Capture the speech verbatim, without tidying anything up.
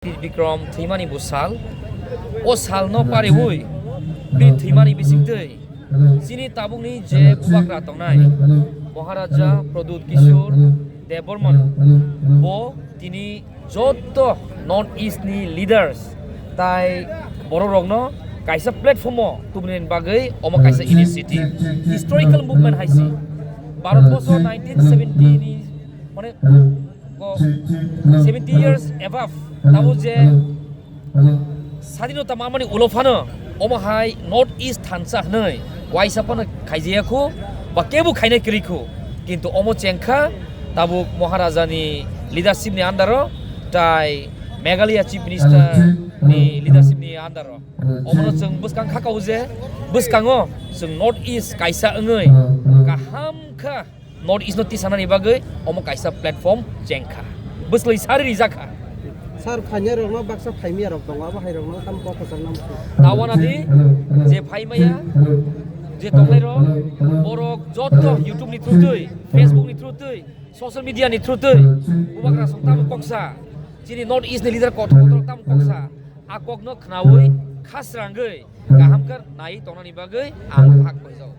Bir Bikram thwimani bo sal. O salno pariwi bir thwimani bisingtwi chini tabukni je bubagra tongnai Maharaja Pradyut Kishore Debbarman, bo tini joto North East ni leaders tai bororokno kaisa platform o tubunani bagwi omo kaisa initiative, historical movement hai se. Bharat borsho nineteen seventy ni, mane, go seventy years above, tabo je sadinota mamani ulo phano omo hai North East thansa hwnwi waisa phano khaijaya khu ba kebo khainai kwrwi khu, kintu omo chengkha tabuk Maharaja ni leadership ni under o tai Meghalaya Chief Minister ni leadership ni under o. Omono chwng bwskang kha kau je bwskango chwng North East kaisa wngwi kaham kha. North East no tisanani bagwi omo kaisa platform chengkha, bwsli sari rijak kha. Sir, phainai rokno baksa phaimya rok tongo, abo hai rokno tam kok kwchang nam. Tawana di je phaimaya, je tongnai rok, borok joto YouTube ni through twi, Facebook ni through twi, social media ni through twi, bubagra song tam koksa, chini North East ni leader kotor kotor tam koksa, a kokno khnawi khasrangwi kaham khe nai tongnani bagwi ang hak koijak.